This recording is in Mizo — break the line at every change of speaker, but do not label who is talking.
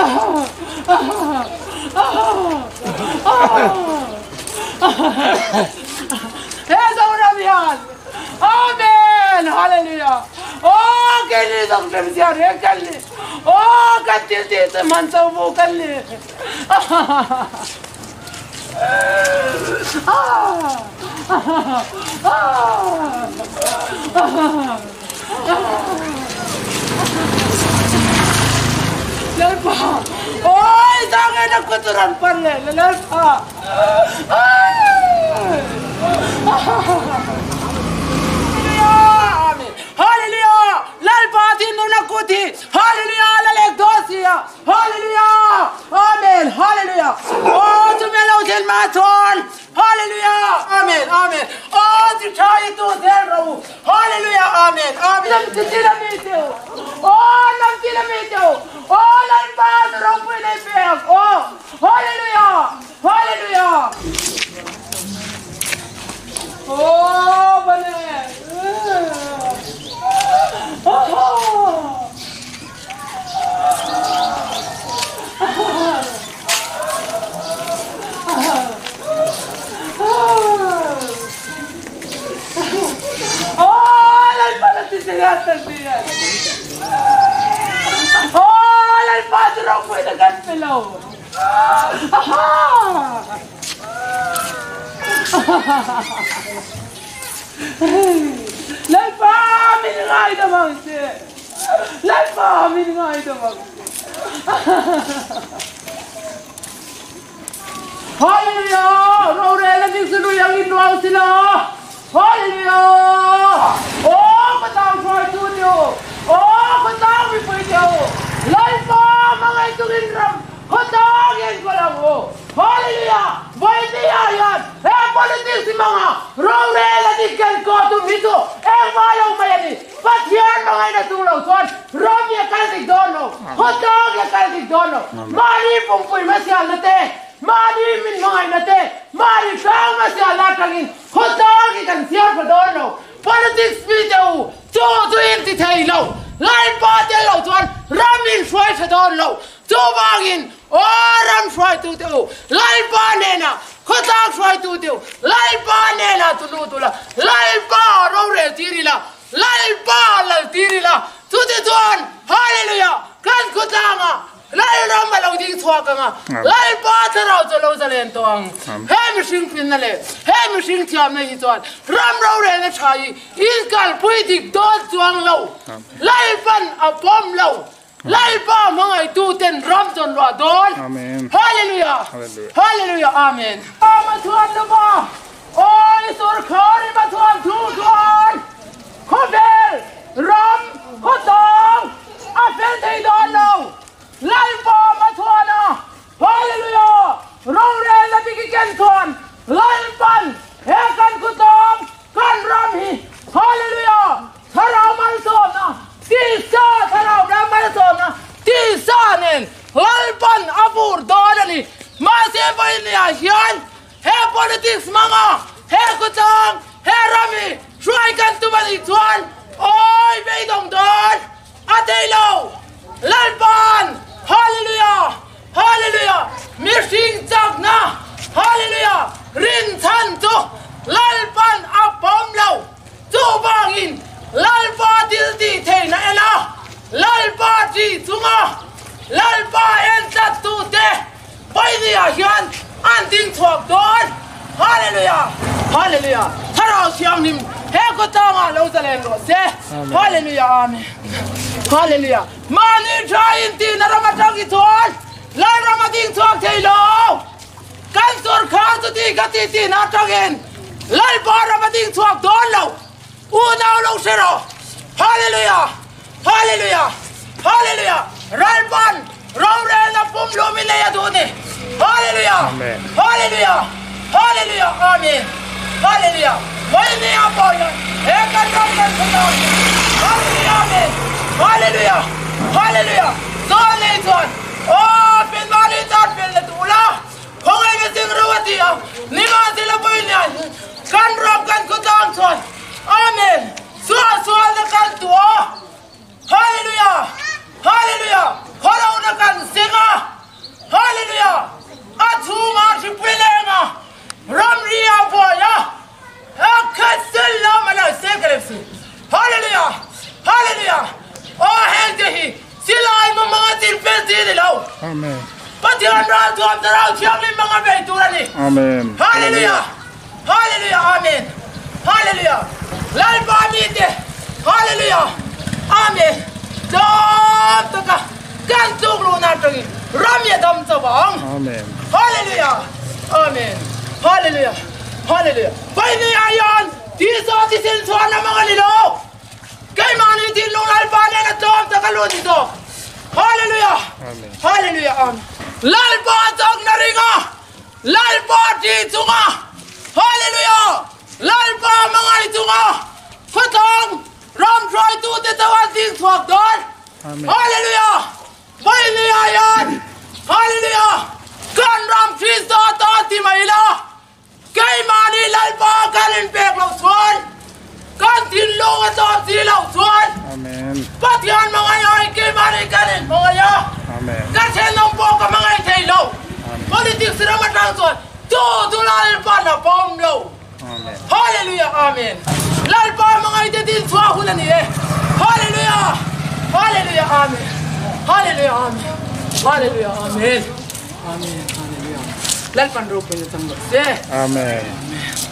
He Zoram hian Amen Hallelujah Aw keini zawng hrim zia reng kan ni Aw kan thil tih chu hman cho bu kan ni Lalpa Awi zangin a kut chu rawn pan leh la Lalpa Hallelujah Amen Hallelujah Lalpa thinlung a kut hi Hallelujah la lek dawn si a Hallelujah Amen Hallelujah Aw chumi lo thil mah chuan Hallelujah Amen Amen Aw chi tha i tu zel ro u Hallelujah Amen Amen Lam chi chi la mi te u Aw lam chi la mi te u Aw Lalpa chu ropui nei pe ang aw Hallelujah Hallelujah Aw bane Lalpa min ngaidam ang che. Lalpa min ngaidam ang che. Hallelujah! Rorel a dik lui ang in rual sila. Hallelujah! Aw ka tang hruai tu te u. Aw ka tang mipui te u. Lalpa hmangaih tungin ram khawtlang in kawl ang u. Hallelujah! Vawiin ah hian he politics hi hmanga rorel a dik ken kaw tum hi chu engmah lo mai a ni. Pathian hmangaihna chung lo chuan ram hi a kal dik dawn lo, khawtlang hi a kal dik dawn lo. Mahni pumpui hmasialna te, mahni min hmangaihna te, mahni hrang hmasialna atangin khawtlang hi kan siam tha dawn lo. Politics mite u, chu chu in ti thei lo. Lalpa tel lo chuan ram in hruai tha dawn lo. Chuvangin aw ram hruaitute u, Lalpa hnenah khawtlang hruaitute u, Lalpa hnenah chu lut ula, Lalpa rorel tir ila, Lalpa lal tir ila, chutichuan Hallelujah kan khawtlangah Lalram a lo ding chhuak ang a, Lalpa thlarau chu a lo zalen tawh ang. He mihring finna leh he mihring thiamna hi chuan ram rorelna tha hi inkalpui dik dawn chuang lo, Lalpan a pawm lo. Lalpa hmangaihtu ten ram chawn ruah dawn. Hallelujah. Hallelujah. Amen. Ama chuan lova awi sorkar i Pathuan thu chuan khawvel ram khawtlang a fel thei dawn lo. Lalpa Pathuana Hallelujah rorelna dik i ken chuan Lalpan he kan khawtlang kan ram hi Hallelujah Thlarau malsawmna, tisa thlarau ram malsawmna, tisa nen Lalpan a vur dawn a ni. Mahse vawinia hian he politics hmanga he khawtlang, he ram hi hruai kan tum a nih chuan awi beidawng dawn a thei lo. Lalpan Hallelujah! Hallelujah! Mihring chakna Hallelujah! Rinchhan chu Lalpan a pawm lo. Chuvangin Lalpa thil tih theihna en a, Lalpa ṭih chunga Lalpa en tlattute Paihniah hian an ding chhuak dawn. Hallelujah! Hallelujah! Thlarau Thianghlim he khawtlangah lo zalen rawh se. Hallelujah! Amen. Hallelujah! Mahni ṭha intihna ram aṭang hi chuan Lalram a ding chhuak thei lo. Kan sorkar chu ti ka ti tihna atangin Lalpa ram a ding chhuak dawn lo. Unau lo hre rawh. Hallelujah! Hallelujah! Hallelujah! Ralpan rorelna pumhlum i nei a duh ni. Hallelujah! Hallelujah! Hallelujah! Amen! Hallelujah! Vawinia pawh hian he kan ram kan hmu ta. Hallelujah! Amen! Hallelujah! Hallelujah! Zawl nei chuan Aw, Pinmani chuan pil na duh la, khawngaih na sing ro a ti a, nimahsela Pawinia hi kan ram kan khawtlang chuan Amen, suah sual na kan tuah, Hallelujah, Hallelujah, khawlo na kan sing a.
Amen.
Pathian ralthuam Thlarau Thianghlim hmanga bei tur a ni.
Amen.
Hallelujah! Hallelujah! Amen! Hallelujah! Lalpa mite, Hallelujah! Amen! Tlawm taka kan tluk luhna atangin ram hi a dam chauh ang.
Amen.
Hallelujah! Amen! Hallelujah! Hallelujah! Vawinia hian Isua thisen chhuahna hmang a ni lo. Keimahni thinlung Lalpa nen a tlawm tak a lut ni zawk. Hallelujah! Hallelujah! Amen. Lalpa chakna ringa, Lalpa ṭih chunga, Hallelujah! Lalpa hmangaih chunga khawthlang ram hruaitute chauh an ding chhuak dawn. Hallelujah! Vawinia hian, Hallelujah! Kan ram Krista tan ti mai ila, Keimahni Lalpa kan inpek loh chuan, kan thinlung a tlawm si loh chuan, Pathian hmangaih ai keimahni kan inhmangaih a, ka thenawm pawh ka hmangaih thei lo. Politics ram atang chuan tu chu Lalpa'n a pawm lo. Hallelujah Amen. Lalpa hmangaihte din chhuah hun a ni e. Hallelujah Hallelujah Amen. Hallelujah Amen. Hallelujah Amen. Amen. Hallelujah. Lalpan ropui na chang rawh se.
Amen.
Amen.